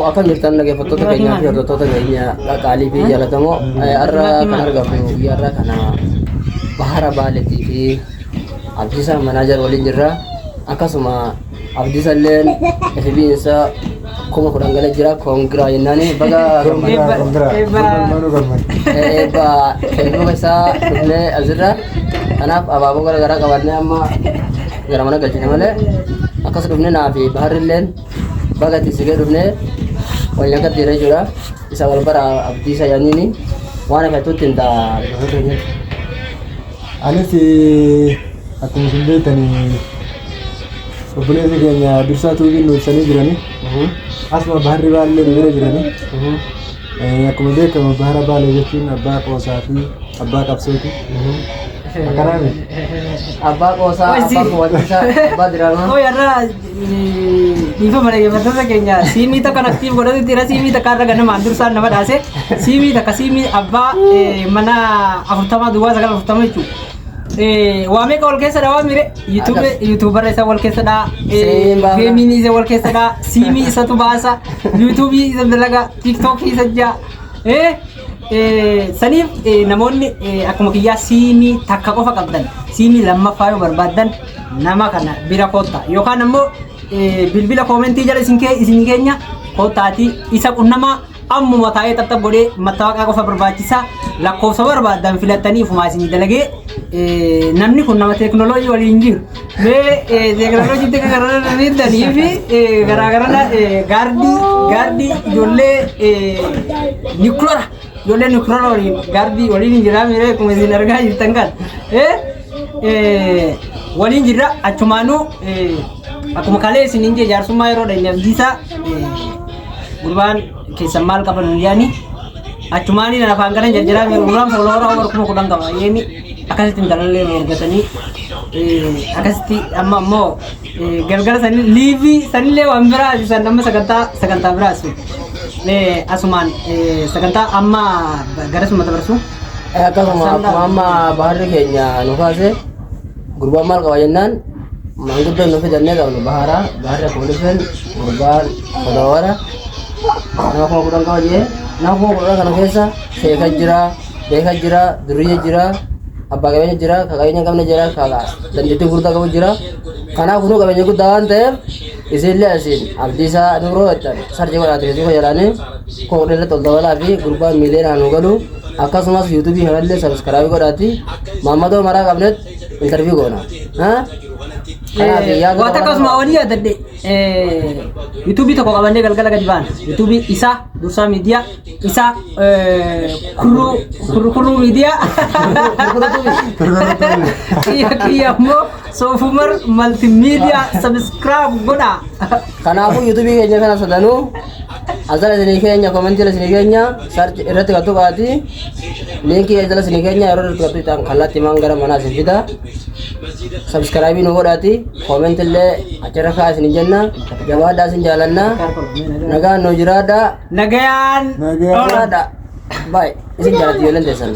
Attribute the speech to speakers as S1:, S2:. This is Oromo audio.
S1: Akkam jirtan dhaggeeffattoota keenyaa fi hordoftoota keenya qaqaalii fi jaallatamoo? Har'a kan argamu guyyaa har'a kana Bahara Baaleetii fi Abdiisaa Manaajar waliin jirra. Akkasuma Abdiisa illeen FB isaa 10,000 galee jira. Congra jennaani, baga gammadde.
S2: Congra.
S3: Eebba.
S1: Eebba Facebook isaa dhufnee asirra. Kanaaf abaaboo gara garaa qabannee amma gara mana galchine malee akkas dhufne naa fi Baharri illeen baga itti sigee dhufnee wal nyakkatti jira jechuudha. Isa wal bara Abdiisa yaaniini waan hafetutti hin ta'a.
S2: Anis akkuma isin beektanii obboleessi keenya Dursaa Tuubiin nu ibsanii jiranii. Asuma Baharri Baallee nu bira jiranii. Akkuma beekamu Bahara Baalee jechuun abbaa qoosaa fi abbaa qabsooti. Akkanaa miti.
S1: Abbaa qoosaa, abbaa kowwachiisaa, abbaa diraamaa.
S3: Oi, har'a dhiifama dhaggeeffattoota keenya, siimii takka active godhatu jira. Siimii takka irra ganamaan dursaan nama dhaase. Siimii takka, siimii abbaa mana 40 09 40 jechuudha. Waa meeqa wal keessa dhawaa mire? YouTubera isa wal keessa dhaa,
S1: Siimiin baafna.
S3: gameiin isa wal keessa dhaa, siimii isatu baasa, YouTubeii isa dalaga, TikTokii isa jaa. Saniif namoonni akkuma kiyyaa siimii takka qofa qabdan, siimii lammaffaa yoo barbaaddan nama kana bira koottaa, yookaan ammoo bilbila commentii jala isin kee isin keenya koottaatii isa qunnamaa. Ammuma taa'ee xaxxab godhee mattaawaqaa qofa barbaachisa, lakkoofsa barbaaddan filattanii ufumaa isinii dalagee. Namni kun nama teeknooloojii waliin jiru mee teeknooloojii garaagaranii fi garaagarana gaardii gaardii ijoollee niikulara, ijoollee niikulara waliin gaardii waliin hin jiraa miree? Akkuma isin argaa jirtan kan waliin jirra. Achumaanuu akkuma kalee isin hin jee jaarsummaa yeroo dhayne Abdiisaa gurbaan keessan maal qaban hin yaani achumaanii na afaan kana jarjaraa miira gurbaan followeraa over 10,000 qaba yeeni akkasitti intalallee nu ergatanii akkasitti. Amma ammoo galgala sanii liivii sanillee waan biraa san amma sagantaa biraa sun asumaan sagantaa amma garasuma dabarsu.
S1: Akkasuma akkuma amma Baharri keenya nu kaase, gurbaan maal qaba jennaan maanguddoon nu fidannee qabnu Bahara. Baharri akkuma dhufeen gurbaan followera nama 10,000 qaba jee. Nama 10,000 kana keessa sheeka jira, beeka jira, duriyya jira, abbaa qabeenya jira, ka qabeenya hin qabne jira, ka dandeettii gurguddaa qabu jira. Kanaaf kunuu qabeenya guddaa waan ta'eef isinillee asiin Abdiisaa Nuuroo jettan search godhaate Facebook jalaanii 10,000 irratti ol dabalaa fi gurbaan miiliyoonaan nu galu. Akkasumas YouTubeii kanallee subscribe godhaati maammadoo maraa qabnetti interview goona. Kanaaf yaada
S3: Waa takka asuma walii yaadadhe, YouTubeii tokko qabannee galgala gadi baana. YouTubeii isaa Dursaa Miidiyaa, isaa kurruu kurruu kurruu miidiyaa, kiyya kiyya immoo Soofumar Multimedia subscribe godhaa.
S1: Kanaafuu YouTubeii keenya kana sadanuu asala isinii keenya, commentii isinii keenya, search irratti kan tuqaati linkii jala isinii keenya. Yeroo irratti kan tuqxan kallattii maan gara manaa isin fida. Subscribe nu godhaati, comment illee achirra kaa isin jenna. Jabaadhaa, isin jaalanna, nagaan nu jiraadhaa.
S3: Nagayaan.
S2: Nagayaan.
S1: Jiraadhaa, baay, isin jaalatti ijoolleen teessan.